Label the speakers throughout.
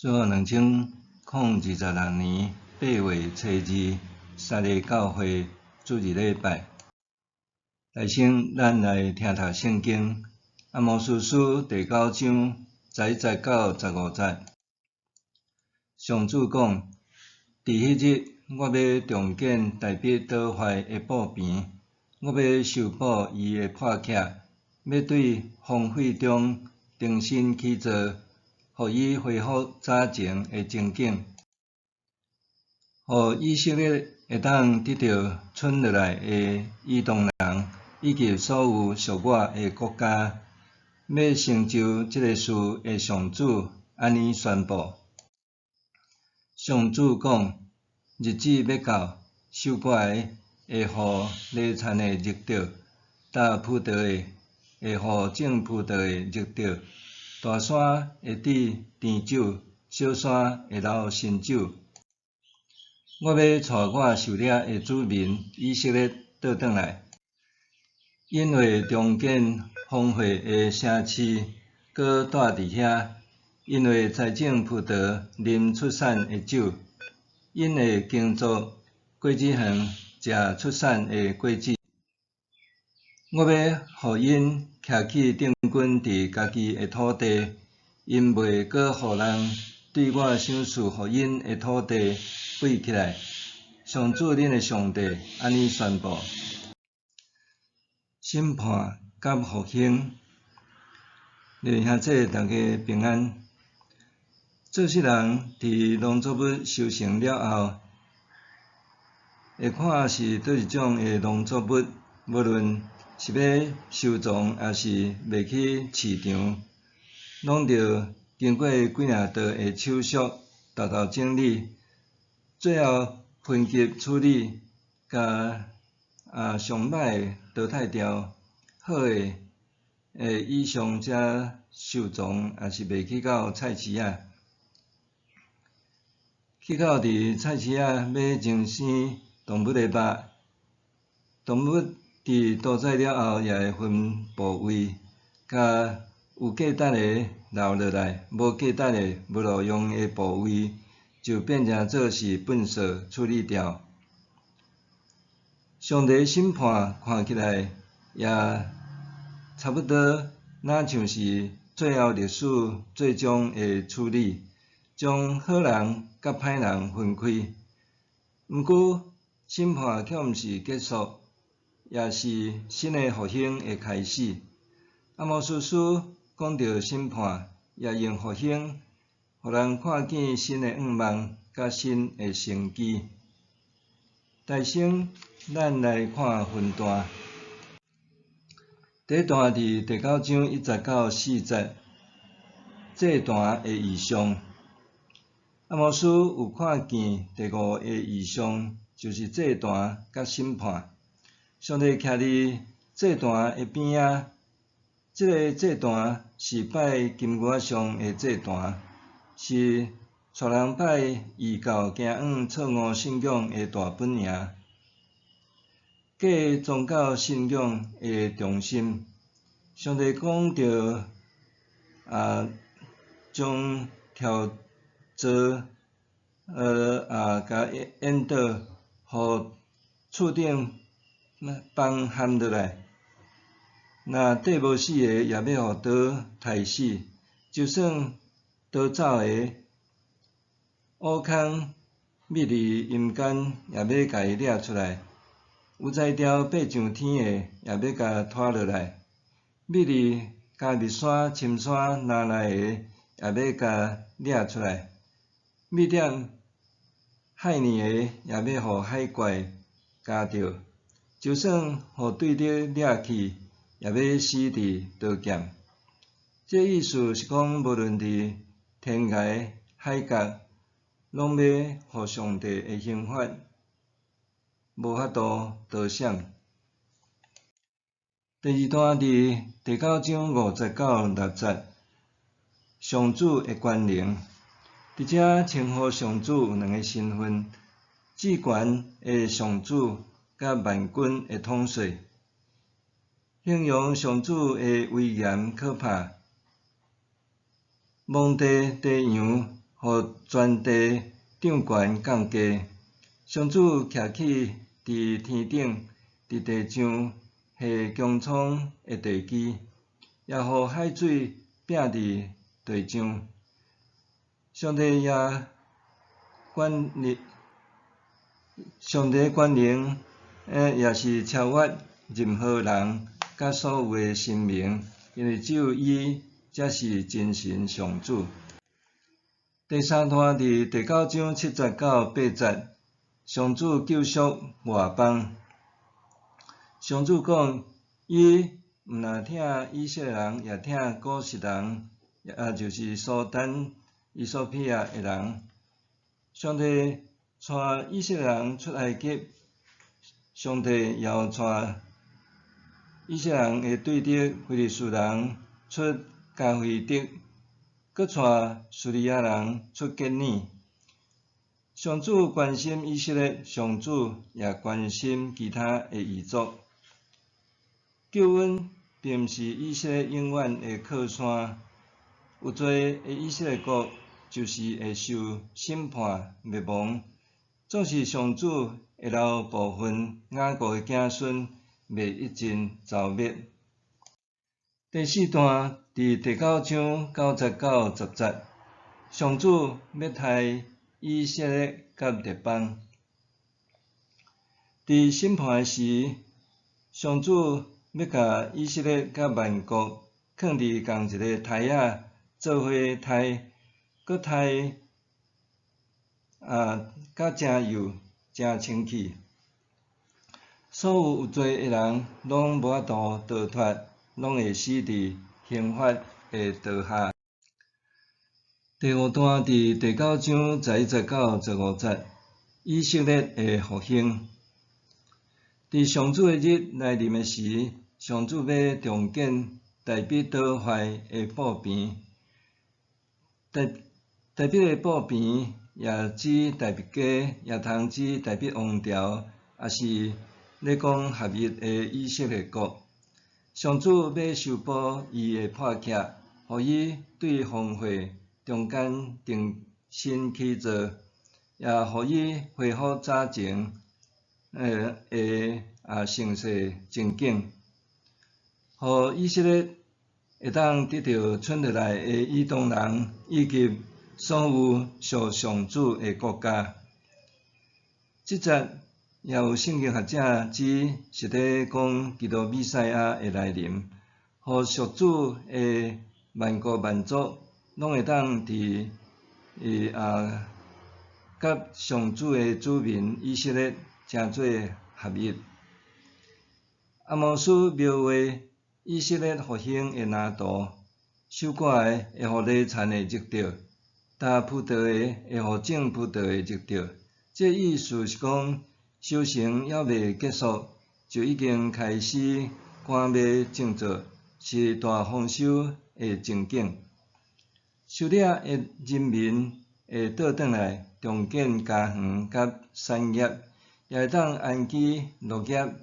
Speaker 1: 主後2026年8月初2，撒勒教會主日禮拜。來先，咱來聽讀聖經，阿摩司書第九章11節到15節。上主講：佇彼日，我欲重建大衛倒壞的布棚，我欲修補伊的破隙，欲對荒廢中重新起造，予伊恢復早前的情景，予以色列會當得著賰落來的以東人，以及所有屬我的國家。欲成就這个事的上主按呢宣布。上主講：日子欲到，收割的會予犁田的輒著，打葡萄的會予種葡萄的輒著。大山會得甜酒，小山會流新酒。我欲帶我受掠的子民以色列倒轉來，𪜶會重建荒廢的城市，閣蹛佇遐。𪜶會栽種葡萄，啉出產的酒。𪜶會耕作果子園，食出產的果子。我欲予𪜶徛起定根佇家己的土地，𪜶袂閣予人對我賞賜予𪜶的土地背起來。上主恁的上帝按呢宣布。審判佮復興，弟兄姊大家平安。做穡人佇農作物收成了後，會看是佗一種的農作物，無論是欲收藏，抑是賣去市場，攏著經過幾若道的手續，沓沓整理，最後分級處理，共上䆀的淘汰掉，好的會以上才收藏，抑是賣去到菜市仔。去到佇菜市仔買新鮮動物的肉，動物佇屠宰了後也會分部位，共有價值的留落來，無價值的、無路用的部位就變成做是糞埽處理掉。上帝審判看起來也差不多，若像是最後歷史最終的處理，將好人佮歹人分開。毋過審判卻毋是結束，也是新的復興的開始。阿摩司書講著審判，也用復興，予人看見新的願望佮新的生機。台先，咱來看分段。第一段佇第九章1節到4節，祭壇的異象。阿摩司有看見第五个異象，就是祭壇佮審判。上帝徛佇祭壇的邊仔，這个祭壇是拜金牛仔像的祭壇，是帶人拜異教行往錯誤信仰的大本營，假宗教信仰的中心。上帝講著將柱座共引導，予厝頂枋陷落來。若綴無死的，也欲予刀刣死；就算逃走的，烏空覕佇陰間，也欲共伊掠出來；有才調爬上天的，也欲共拖落來；覕佇迦密山深山林內的，也欲共掠出來；覕踮海裡的，也欲予海怪咬著；就算予對敵掠去，也欲死佇刀劍。這意思是講，無論佇天涯海角，攏欲予上帝的刑罰無法度逃閃。第二段佇第九章5節到6節，上主的權能。佇遮稱呼上主有兩个身份：至懸的上主佮萬軍的統帥，形容上主的威嚴可怕。蒙地地羊予予全地掌權降低。上主徛起佇天頂，佇地上下穹蒼的地基，也予海水拚佇地上。上帝也權力，上帝權能，也是超越任何人佮所有的神明，因為只有伊才是真神上主。第三段佇第九章七節到八節，上主救贖外邦。上主講，伊毋但疼以色列人，也疼古實人，也就是蘇丹、衣索比亞的人。上帝帶以色列人出埃及，上帝也有帶以色列人的對敵非利士人出迦非得，閣帶敘利亞人出吉爾。上主關心以色列，上主也關心其他的異族。救恩並毋是以色列永遠的靠山，有罪的以色列國就是會受審判滅亡。總是上主會留部分雅各的子孫袂一盡遭滅。第四段佇第九章九節到十節，上主欲刣以色列佮列邦。佇審判時，上主欲共以色列佮萬國囥佇仝一个台仔做伙刣，閣刣啊，甲誠幼、誠清氣。所有有罪的人攏無法度逃脫，攏會死佇刑罰的刀下。第五段佇第九章11節到15節，以色列的復興。佇上主的日來臨的時，上主欲重建大衛倒壞的布棚。大衛的布棚也指大衛家，也通指大衛王朝，抑是咧講合一的以色列國。上主欲修補伊的破隙，予伊對荒廢中間重新起造，也予伊恢復早前的盛世情景，予以色列會當得著剩落來的以東人以及所有屬上主的國家。這節也有聖經學者指是咧講基督彌賽亞的來臨，予屬主的萬國萬族攏會當佇佮上主的子民以色列成做合一。阿摩司描畫以色列復興的藍圖，收割的會予犁田的得著，踏葡萄的會予種葡萄的得著。這意思是講，收成猶未結束，就已經開始趕欲種作，是大豐收的情景。受掠的人民會倒轉來重建家園佮產業，也會當安居樂業，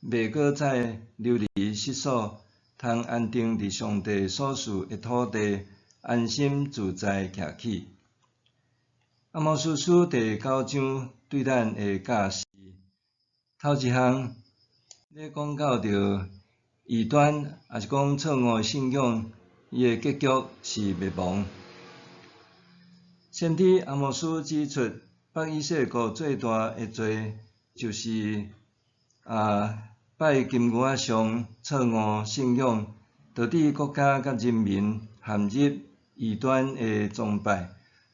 Speaker 1: 袂閣再流離失所，通安定佇上帝所賜的土地，安心自在徛起。阿摩司書第九章對咱的教示，頭一項咧講到著異端，抑是講錯誤的信仰，伊的結局是滅亡。先知阿摩司指出，北以色列國最大的罪就是拜金牛仔像錯誤信仰，導致國家佮人民陷入異端的崇拜，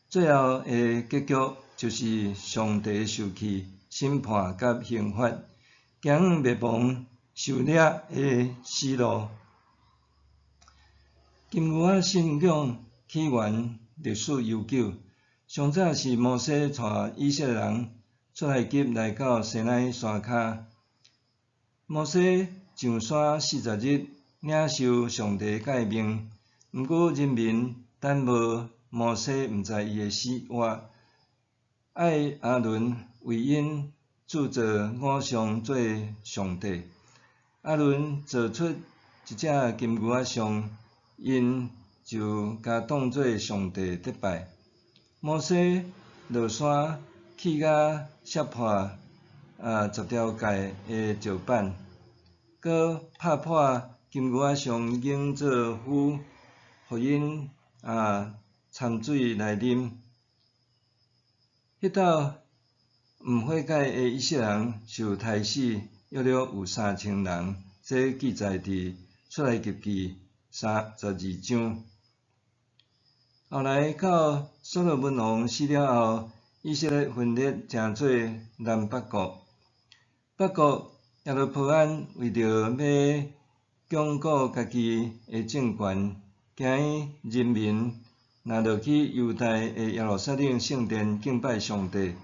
Speaker 1: 最後的結局就是上帝受氣、審判佮刑罰，走向滅亡、受掠的死路。金牛仔信仰起源歷史悠久，上早是摩西帶以色列人出埃及來到西奈山跤。摩西上山40日領受上帝誡命，毋過人民等無摩西毋知伊的死活，愛亞倫為𪜶鑄造偶像做上帝。亞倫做出一隻金牛仔像，𪜶就共當做上帝咧拜。摩西落山去共摔破十條誡的石板，閣拍破金牛仔像研做釜，予𪜶摻水來啉。彼斗毋悔改的以色列人受刣死，約略有3000人。這記載佇出埃及記32章。後來到所羅門王死了後，以色列分裂成做南北國。北國耶羅波安為著欲鞏固家己的政權，驚伊人民若落去猶大的耶路撒冷聖殿敬拜上帝，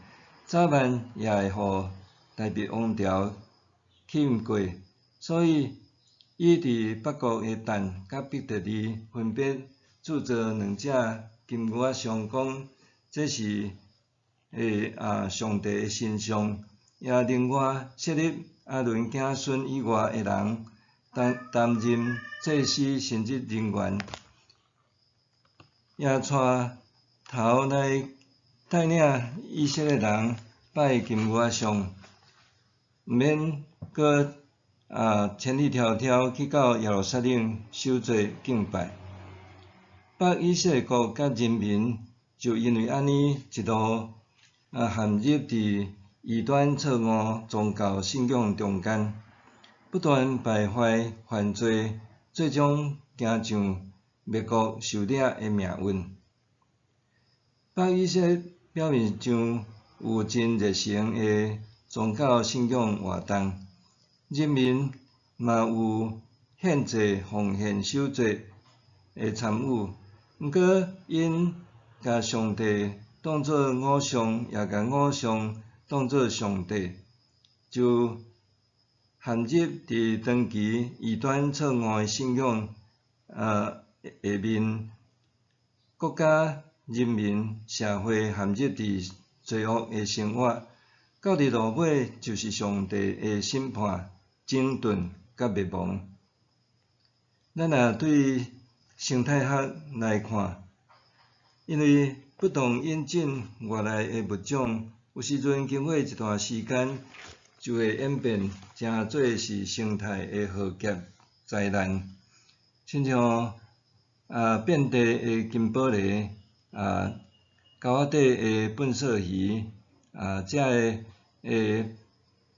Speaker 1: 早晚也會予大衛王朝欺毋過，所以伊佇北國的但佮伯特利分別鑄造兩隻金牛仔像，講這是上帝的神像，也另外設立亞倫子孫以外的人擔任祭司神職人員，也帶頭來帶領以色列人拜金牛仔像，毋免閣千里迢迢去到耶路撒冷守節敬拜。北以色列國佮人民就因為按呢一路陷入佇異端錯誤宗教信仰中間，不斷敗壞犯罪，最終走向滅國受掠的命運。北以色列表面上有真熱誠的宗教信仰活動，人民嘛有獻祭、奉獻、守節的參與，毋過𪜶共上帝當做偶像，也共偶像當做上帝，就陷入佇長期異端錯誤的信仰下面，國家、人民、社會陷入佇罪惡的生活，到佇落尾就是上帝的審判、整頓佮滅亡。咱若對生態學來看，因為不斷引進外來的物種，有時陣經過一段時間，就會演變成做是生態的浩劫災難，親像遍地的金寶梨，溝仔底的糞埽魚，遮个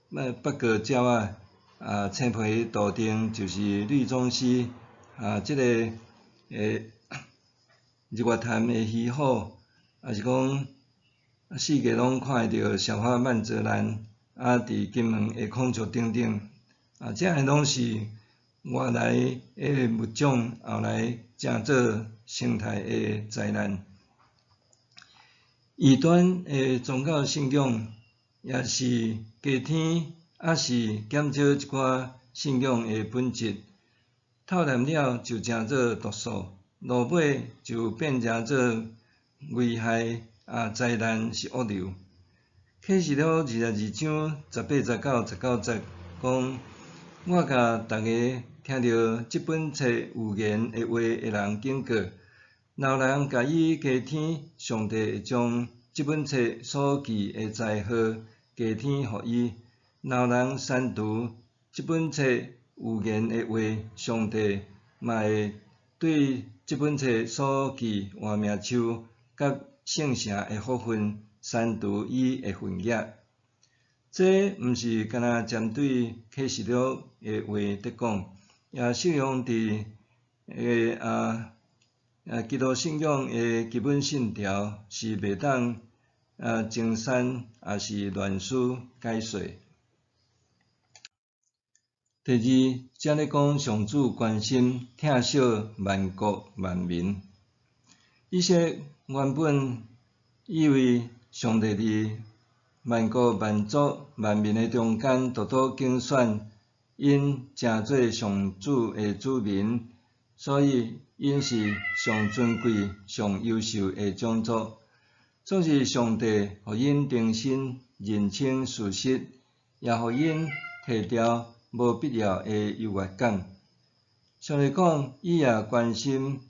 Speaker 1: 的北角鳥仔，青皮杜定就是綠鬃蜥，這个日月潭的魚虎，抑是講四界攏看會著小花蔓澤蘭，佇金門的孔雀等等，這个攏是外來的物種，後來成做生態的災難。異端的宗教信仰，也是加添，抑是減少一寡信仰的本質。透濫了就成做毒素，落尾就變成做危害災難是惡瘤。啟示錄22章18節到19節講：我共逐个聽著這本冊預言的話的人警告，若有人共伊加添，上帝會將這本冊所記的災禍加添予伊；若有人刪除這本冊預言的話，上帝嘛會對這本冊所記活命樹佮聖城的福分刪除伊的份額。這毋是干焦針對啟示錄的話佇講，也適用佇基督信仰的基本信條是袂當增刪，抑是亂施解說。第二，遮咧講上主關心疼惜萬國萬民。以色列原本以為上帝佇萬國萬族萬民的中間獨獨揀選𪜶成做上主的子民，所以𪜶是上尊貴、上優秀的種族。總是上帝予𪜶重新認清事實，也予𪜶提掉無必要的優越感。上帝講，伊也關心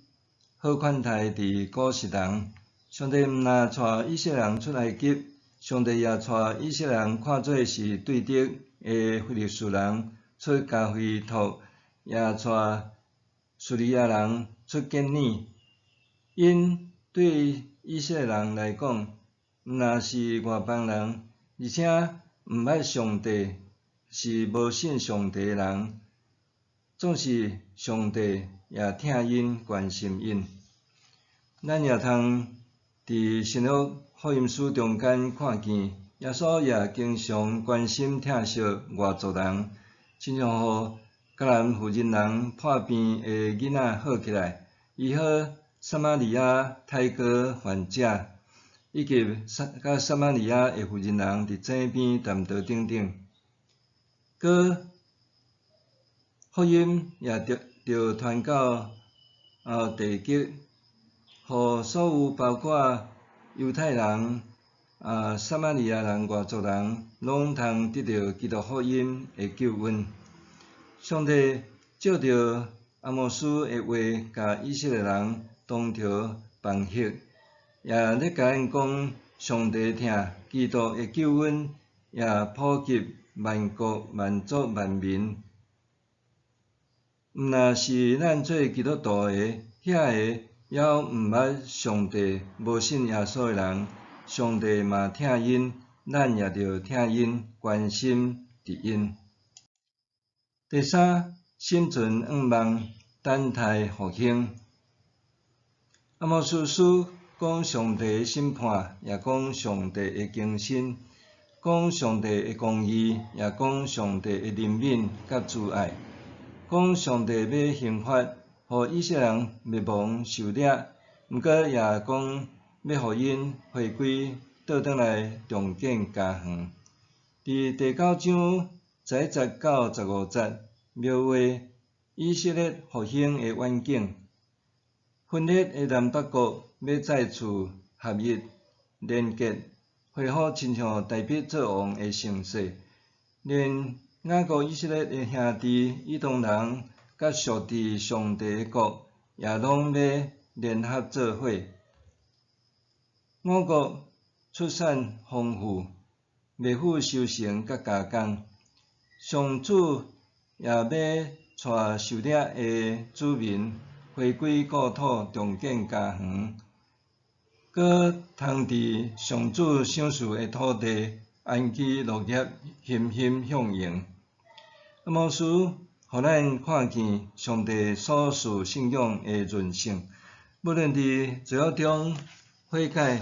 Speaker 1: 好款待佇古實人，上帝毋若帶以色列人出埃及，上帝也帶以色列人看做是對敵的非利士人出迦非陀，也帶敘利亞人出結耳。𪜶對以色列人來講，毋若是外邦人，而且毋捌上帝，是無信上帝的人，總是上帝也疼𪜶，關心𪜶。咱也通佇新約福音書中間看見，耶穌也經常關心疼惜外族人，親像予迦南婦人人破病的囡仔好起來，醫好撒瑪利亞胎割患者，以及佮撒瑪利亞的婦人人佇井邊談道等等。閣福音也著傳到地極，予所有包括猶太人、撒瑪利亞人、外族人，攏通得著基督福音的救恩。上帝藉著阿摩司的話，共以色列人當頭棒喝，也咧共𪜶講，上帝疼基督的救恩也普及萬國萬族萬民。毋若是咱做基督徒的，遐个猶毋捌上帝、無信耶穌的人，上帝嘛疼𪜶，咱也著疼𪜶，關心佇𪜶。第三，心存向望，等待復興。阿摩司書講上帝的審判，也講上帝的更新，講上帝的公義，也講上帝的憐憫佮慈愛，講上帝欲刑罰，予以色列人滅亡受掠，毋過也講欲予𪜶回歸倒轉來重建家園。佇第九章11節到15節，描畫以色列復興的遠景。分裂的南北國欲再次合一連結，恢復親像大衛做王的盛世。連雅各以色列的兄弟以東人，佮屬佇上帝的國，也攏欲聯合做伙。五穀出產豐富，麥麩收成閣加工。上主也欲帶受掠的子民回歸故土，重建家園，閣通佇上主賞賜的土地安居樂業，欣欣向榮。阿摩司予咱看見上帝所賜信仰的韌性，無論佇罪惡中悔改、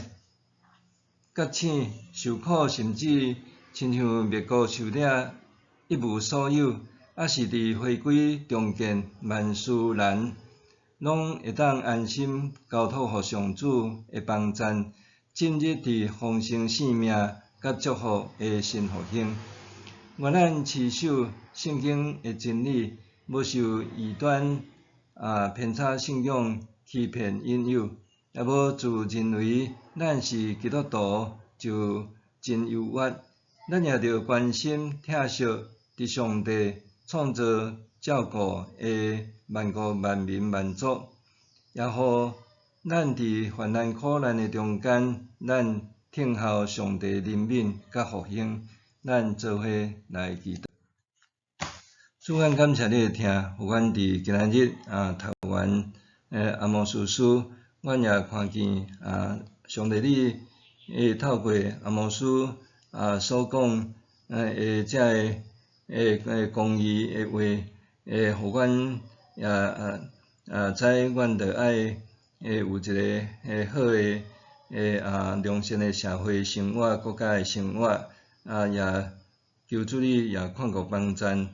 Speaker 1: 覺醒、受苦，甚至親像滅國受掠一無所有，抑是佇回歸重建萬事難，攏會當安心交託予上主的幫贊，進入佇豐盛生命佮祝福的新復興。願咱持守聖經的真理，無受異端偏差信仰欺騙引誘，也無自認為咱是基督徒就真優越。咱也著關心疼惜佇上帝創造照顧的萬國萬民萬族，也予咱佇患難苦難的中間，咱等候上帝憐憫佮復興。咱做伙來祈禱。主，阮感謝你的疼，予阮佇今仔日讀完阿摩司書，阮也看見上帝你會透過阿摩司所講的這个公義的話，會予阮也知阮著愛有一个好的良善的社會生活、國家的生活，也求主你也看顧幫贊，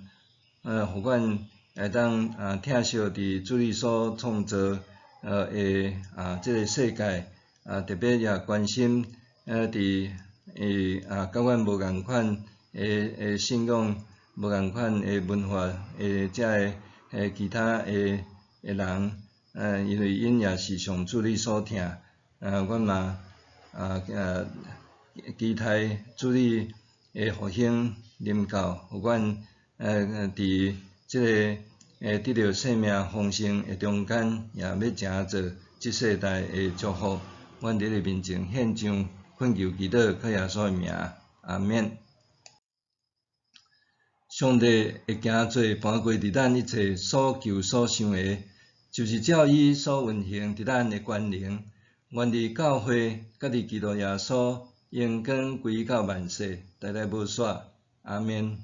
Speaker 1: 予阮會當疼惜佇主你所創造的這个世界，特別也關心佇佮阮無仝款的信仰、無仝款的文化的這个其他的人，因為𪜶也是上主你所疼，阮嘛期待主你的復興臨到，予阮佇這个得著生命豐盛的中間，也欲成做這世代的祝福。阮佇你面前獻上懇求祈禱，靠耶穌的名，阿們。上帝會行做搬過佇咱一切所求所想的，就是照伊所運行佇咱的權能。願佇教會，佮佇基督耶穌，榮光歸到萬世，代代無煞。阿們。